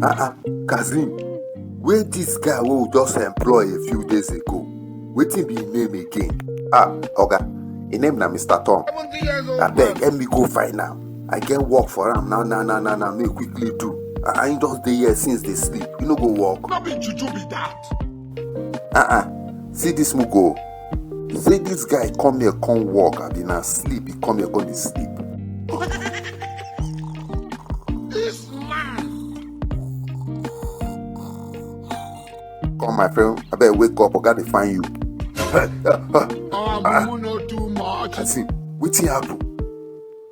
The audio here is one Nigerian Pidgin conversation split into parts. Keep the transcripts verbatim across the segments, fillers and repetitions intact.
Ah ah, Kazeem, where this guy wey we just employ a few days ago? Wetin be him name again? Ah, oga, him name na Mister Tom. Abeg, help me go find am. I get work for am now, now, now, now, now, make quickly do. Ah, he just dey here since dey sleep. You no go work? No be juju be that. Ah ah, see this mugo. Say this guy come here come work, abi na sleep he come here come dey sleep. This man. Come, my friend, abeg wake up, oga dey find you. Our mumu no too much. I see, wetin happen?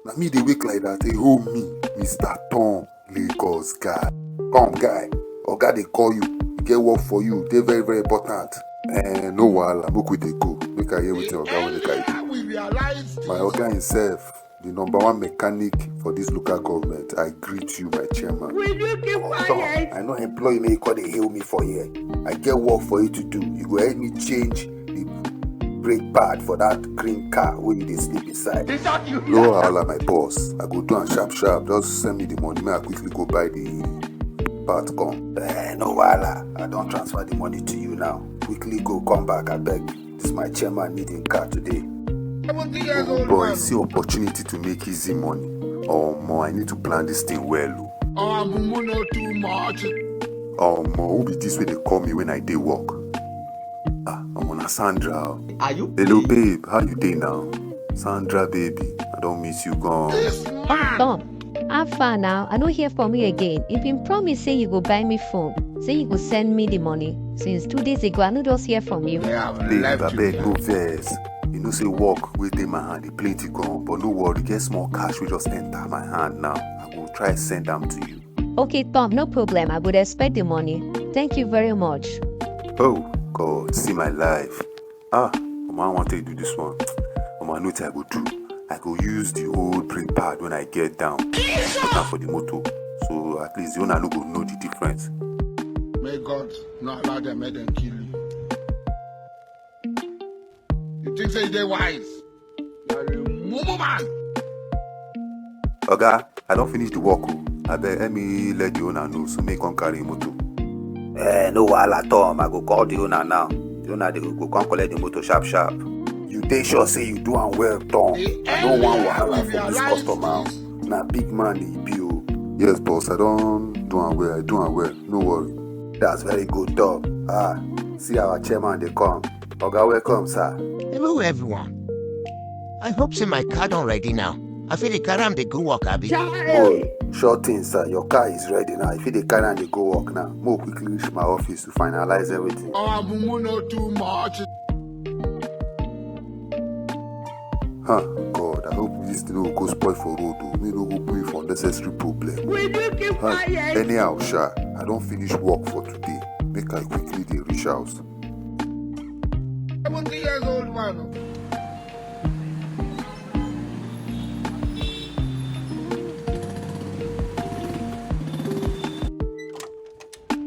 Na me dey wake like that, dey hold me, Mister Tom, Lagos guy. Come, guy, oga dey call you, e get work for you, dey very, very important. Eh, no wahala, make we dey go, make I hear wetin oga wan make I do. My oga himself, the number one mechanic for this local government, I greet you, my chairman. Will you keep quiet? I no employ you, make you come dey hail me for here. I get work for you to do. You go help me change the brake pad for that green car wey you dey sleep inside. Is that you? No wahala, my boss. I go do am sharp sharp. Just send me the money, make I quickly go buy the part come. Eh, no wahala. I don transfer the money to you now. Quickly go, come back, abeg. This my chairman need him car today. Seventy years old boy, man. See opportunity to make easy money. Omo, I need to plan this thing well o. Our mumu no too much. Omo, who be this wey dey call me when I dey work? Ah, omo, na Sandra o. Are you? Hello, babe. How you dey now? Sandra, baby, I don miss you gone. This man. Tom, how far now? I no hear from you again. You been promise say you go buy me phone, say you go send me the money. Since two days ago, I no just hear from you. Babe, abeg, no vex. You know say work wey dey my hand, e plenty gan, but no worry, get small cash wey just enter my hand now. I go try send am to you. Okay, Tom, no problem. I go dey expect the money. Thank you very much. Oh God, see my life. Ah, omo, I wan take do this one. Omo, I know wetin I go do. I go use the old brake pad wey I get down, put am for the motor. So at least the owner no go know the difference. May God not allow them, make them kill you. You think say you dey wise? You are a mumu man. Oga, I don finish the work o. Abeg, help me let the owner know, so make he come carry him motor. Eh, no wahala, Tom. I go call the owner now. The owner dey go come collect the motor sharp sharp. You dey sure say you do am well, Tom? I no wan wahala for this customer. Na big man he be o. Yes, boss, I don do am well. I do am well. No worry. That's very good, Tom. Ah, see, our chairman dey come. Oga, welcome, sir. Hello, everyone. I hope say my car don ready now. I fit dey carry am dey go work, abi? Oh, sure thing, sir. Your car is ready now. If you dey carry am dey go work now, make we quickly reach my office to finalize everything. Our mumu no too much. Huh, God, I hope this thing no go spoil for road o. Make e no go put me for unnecessary problem. Will you keep quiet? Anyhow sha, I don finish work for today. Make I quickly dey reach house. Seventy years old man.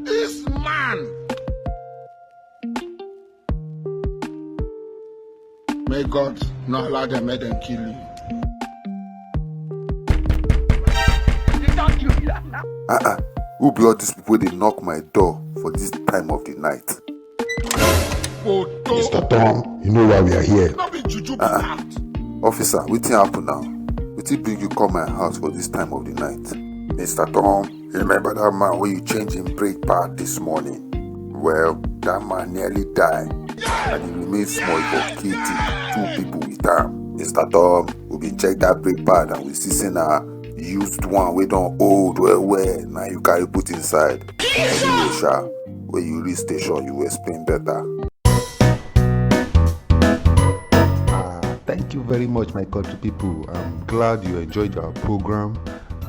This man. May God not allow them, make them kill you. Ah ah, who be all these people wey dey knock my door for this time of the night? Mister Tom, you know why we are here. No be juju be that. Officer, wetin happen now? Wetin bring you come my house for this time of the night? Mister Tom, you remember that man wey you change him brake pad this morning? Well, that man nearly die. And he remain small, he go kill two people with am. Mister Tom, we bin check that brake pad and we see say na used one wey don old well well, na you carry put inside. Anyway sha, when you reach station, you explain better. Ah, thank you very much, my country people. I'm glad you enjoyed our program.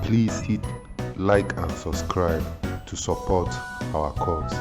Please hit like and subscribe to support our cause.